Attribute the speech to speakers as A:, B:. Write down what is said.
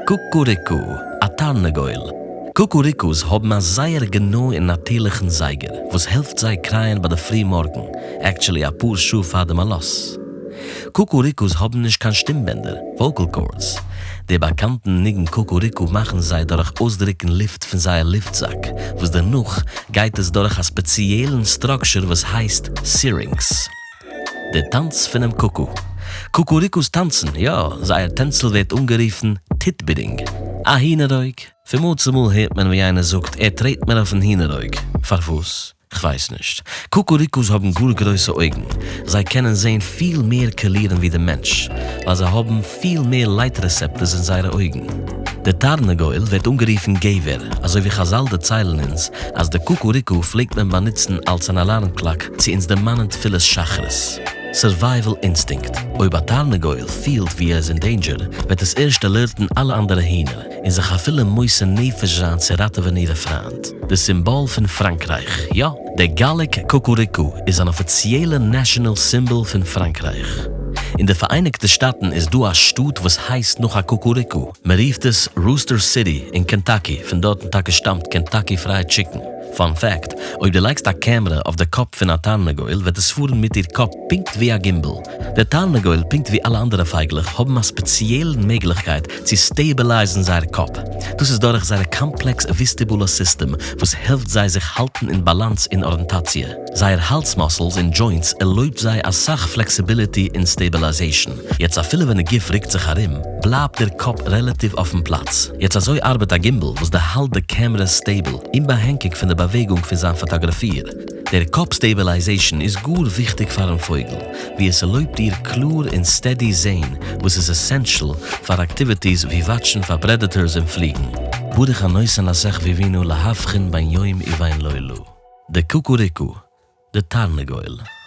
A: קוקוריקו, א תרנגול. קוקוריקוס האבן א זייער גענוי און נאטירליכן זייגער וואס העלפט זיי קרייען ביי די פרי מארגן, actually אפאר שעה פאר דעם עלות. קוקוריקוס האבן נישט קיין שטים-בענדער, vocal cords. די באקאנטן ניגון קוקוריקו מאכן זיי דורך אויסדרוקן לופט פון זייער לופט-זאק, וואס דערנאך גייט עס דורך א ספעציעלן structure וואס הייסט syrinx. די טאנץ פונעם קוקו. קוקוריקוס טאנצן, יא, זייער טענצל ווערט אנגערופן titbitting. א הינער-אויג. פון מאל צו מאל הערט מען ווי איינער זאגט, ער טרעט מיר אויפן הינער-אויג. פארוואס? כ'ווייס נישט. קוקוריקוס האבן גאר גרויסע אויגן. זיי קענען זען פיל מער קאלירן ווי די מענטש, ווייל זיי האבן פיל מער light receptors אין זייערע אויגן. די תרנגול ווערט אנגערופן גבר, אזוי ווי חזל דערציילן אונז אז די קוקוריקו פלעגט מען באנוצן אלס אן alarm clock צו אונז דערמאנען תפילת שחרית. survival אינסטינקט, אויב א תרנגול פילט ווי ער איז אין danger, וועט עס ערשט alert ן אלע אנדערע הינער, און זיך אפילו מוסר נפש זיין צו ראטעווען אירע פריינט. די סימבאל פון פראנקרייך. יא, דער Gallic קוקוריקו איז אן אפיציעלע national symbol פון פראנקרייך. אין די פאראייניגטע שטאטן איז דא א שטאט וואס הייסט נאך א קוקוריקו, מען רופט עס Rooster City אין קענטאקי, פון דארטן טאקע שטאמט Kentucky Fried Chicken. Fun fact, אויב דו לייגסט א קעמרע אויף די קאפ פון א תרנגול וועט עס פארן מיט איר קאפ פונקט ווי א gimbal. דער תרנגול, פונקט ווי אלע אנדערע פייגלעך, האבן א ספעציעלן מעגליכקייט צו stabilize ן זייער קאפ. דאס איז דורך זייער complex vestibular system וואס העלפט זיי זיך האלטן אין באלאנס און אריענטאציע. זייער האלז muscles און joints ערלויבט זיי אסאך flexibility און stabilization. יעצט אפילו ווען די גוף רוקט זיך ארום, בלייבט דער קאפ רעלאטיוו אויפן פלאץ. יעצט אזוי ארבעט א gimbal וואס דערהאלט די קעמרע stable, אומבאהענגיג פון די באוועגונג פון זיין פאטאגראפיר. דער קאפ stabilization איז גאר וויכטיג פארן פויגל, ווי עס ערלויבט איר קלאר און steady זעהן, וואס איז essential פאר activities ווי watch ן פאר predators און פליגן. ברוך הנותן לשכוי בינו להבחין בין יום ובין לילה. די קוקוריקו, די תרנגול.